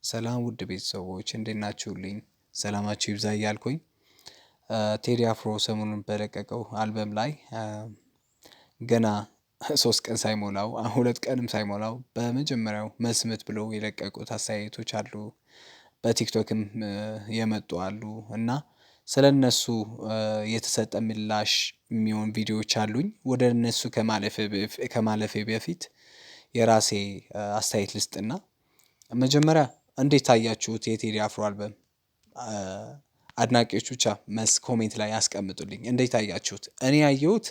ሰላም ውድ ቤተሰቦች፣ እንዴት ናችሁልኝ? ሰላማችሁ ይብዛ እያልኩኝ ቴዲ አፍሮ ሰሞኑን በለቀቀው አልበም ላይ ገና 3 ቀን ሳይሞላው፣ 2 ቀንም ሳይሞላው በመጀመሪያው መልስ ምት ብለው የለቀቁት አስተያየቶች አሉ። በቲክቶክም የመጡ አሉ እና ስለ እነሱ የተሰጠ ምላሽ የሚሆን ቪዲዮዎች አሉኝ። ወደ እነሱ ከማለፌ በፊት የራሴ አስተያየት ልስጥና መጀመሪያ እንዴት ታያችሁት የቴዲ አፍሮ አልበም? አድናቂዎች ብቻ መልስ comment ላይ ያስቀምጡልኝ። እንዴት ታያችሁት? እኔ ያየሁት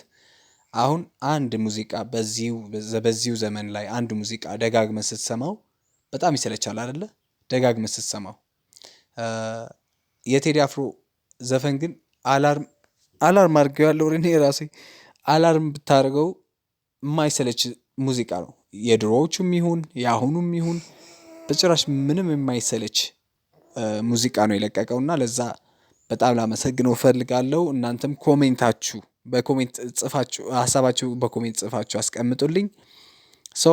አሁን አንድ ሙዚቃ በዚሁ ዘመን ላይ አንድ ሙዚቃ ደጋግመህ ስትሰማው በጣም ይሰለቻል አይደለ? ደጋግመህ ስትሰማው። የቴዲ አፍሮ ዘፈን ግን alarm አድርጌዋለሁ እኔ ራሴ፣ alarm ብታደርገው የማይሰለች ሙዚቃ ነው። የድሮዎቹም ይሁን የአሁኑም ይሁን በጭራሽ ምንም የማይሰለች ሙዚቃ ነው የለቀቀው እና ለዛ በጣም ላመሰግነው እፈልጋለሁ። እናንተም comment ኣችሁ በ comment ጽፋችሁ፣ ሀሳባችሁ በ comment ጽፋችሁ አስቀምጡልኝ። So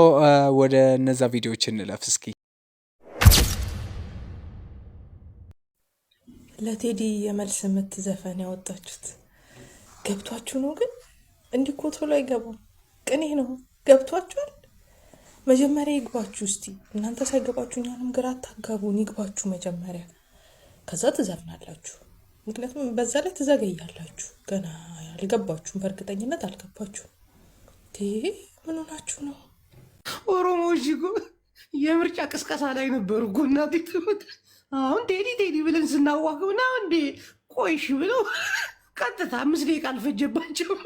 ወደ እነዛ ቪዲዮዎች እንለፍ እስኪ። ለቴዲ የመልስ ምት ዘፈን ያወጣችሁት ገብቷችሁ ነው? ግን እንዲህ እኮ ቶሎ አይገባም። ቅኔ ነው። ገብቷችኋል? መጀመሪያ ይግባችሁ እስቲ። እናንተ ሳይገባችሁ እኛንም ግራ አታጋቡን። ይግባችሁ መጀመሪያ፣ ከዛ ትዘፍናላችሁ። ምክንያቱም በዛ ላይ ትዘገያላችሁ። ገና አልገባችሁም፣ በእርግጠኝነት አልገባችሁም። ይሄ ምን ሆናችሁ ነው? ኦሮሞዎች እኮ የምርጫ ቅስቀሳ ላይ ነበሩ እኮ፣ እናቴ ትሙት። አሁን ቴዲ ቴዲ ብለን ስናዋክብ ና እንዴ ቆይሽ ብለው ቀጥታ 5 ደቂቃ አልፈጀባቸውም።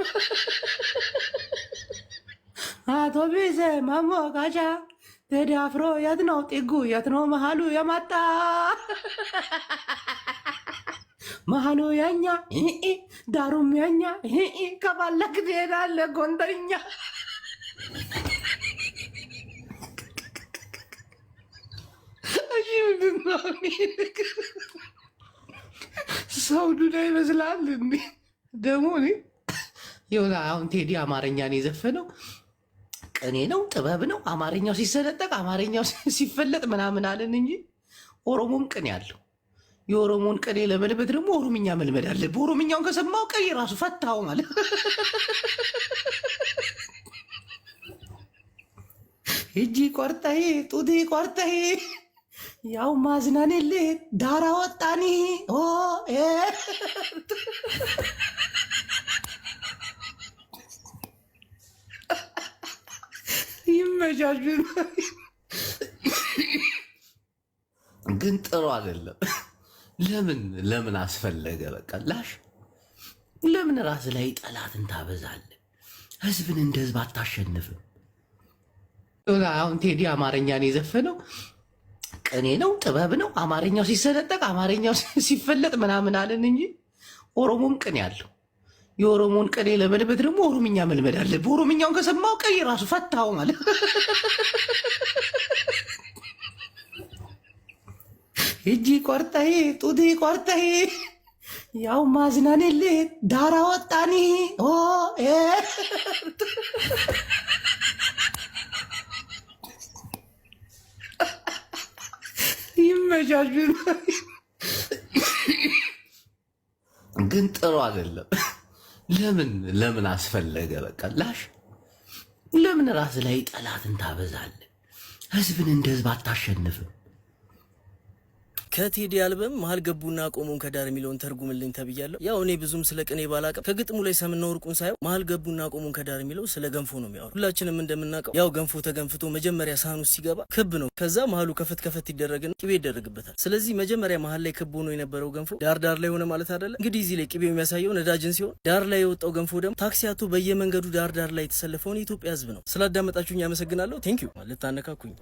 አቶ ቢዘ ማሞካቻ ቴዲ አፍሮ የት ነው ጥጉ? የት ነው መሀሉ? የመጣ መሀሉ የኛ፣ ዳሩም የኛ፣ ከፈለክ ትሄዳለህ ጎንደርኛ። እሺ ምንድን ነው? ሰው ዱዳ ይመስላል እንዴ? ደግሞ እኔ የሆነ አሁን ቴዲ አማርኛ ነው የዘፈነው፣ ቅኔ ነው፣ ጥበብ ነው። አማርኛው ሲሰነጠቅ አማርኛው ሲፈለጥ ምናምን አለን እንጂ ኦሮሞም ቅኔ አለው። የኦሮሞን ቅኔ ለመልመድ ደግሞ ኦሮምኛ መልመድ አለብህ። ኦሮምኛውን ከሰማው ቅኔ ራሱ ፈታው ማለት። እጅ ቆርጠህ ጡት ቆርጠህ ያው ማዝናንልህ ዳራ ወጣኒ። ይመቻችሁ። ግን ጥሩ አይደለም። ለምን አስፈለገ? በቃ ላሽ ለምን ራስ ላይ ጠላትን ታበዛለህ? ህዝብን እንደ ህዝብ አታሸንፍም። አሁን ቴዲ አማርኛ ነው የዘፈነው፣ ቅኔ ነው፣ ጥበብ ነው። አማርኛው ሲሰነጠቅ አማርኛው ሲፈለጥ ምናምን አለን እንጂ ኦሮሞም ቅኔ አለው። የኦሮሞን ቅኔ ለመልመድ ደግሞ ኦሮምኛ መልመድ አለብህ። ኦሮምኛውን ከሰማው ቅኔ ራሱ ፈታው ማለት። እጅ ቆርጠህ ጡት ቆርጠህ ያው ማዝናንልህ ዳራ ወጣኒ። ይመቻችሁ። ግን ጥሩ አይደለም። ለምን አስፈለገ? በቃ ላሽ ለምን ራስ ላይ ጠላትን ታበዛለህ? ህዝብን እንደ ህዝብ አታሸንፍም። ከቴዲ አልበም መሀል ገቡና ቆሙን ከዳር የሚለውን ተርጉምልኝ ተብያለሁ። ያው እኔ ብዙም ስለ ቅኔ ባላቅም ከግጥሙ ላይ ሰምና ወርቁን ሳየው መሀል ገቡና ቆሙን ከዳር የሚለው ስለ ገንፎ ነው የሚያወራው። ሁላችንም እንደምናውቀው ያው ገንፎ ተገንፍቶ መጀመሪያ ሳህኑ ሲገባ ክብ ነው። ከዛ መሀሉ ከፈት ከፈት ይደረግና ቅቤ ይደረግበታል። ስለዚህ መጀመሪያ መሀል ላይ ክብ ሆኖ የነበረው ገንፎ ዳር ዳር ላይ ሆነ ማለት አይደለ። እንግዲህ እዚህ ላይ ቅቤው የሚያሳየው ነዳጅን ሲሆን ዳር ላይ የወጣው ገንፎ ደግሞ ታክሲ አጥቶ በየመንገዱ ዳር ዳር ላይ የተሰለፈውን የኢትዮጵያ ሕዝብ ነው። ስላዳመጣችሁኝ አመሰግናለሁ። Thank you። ልታነካኩኝ።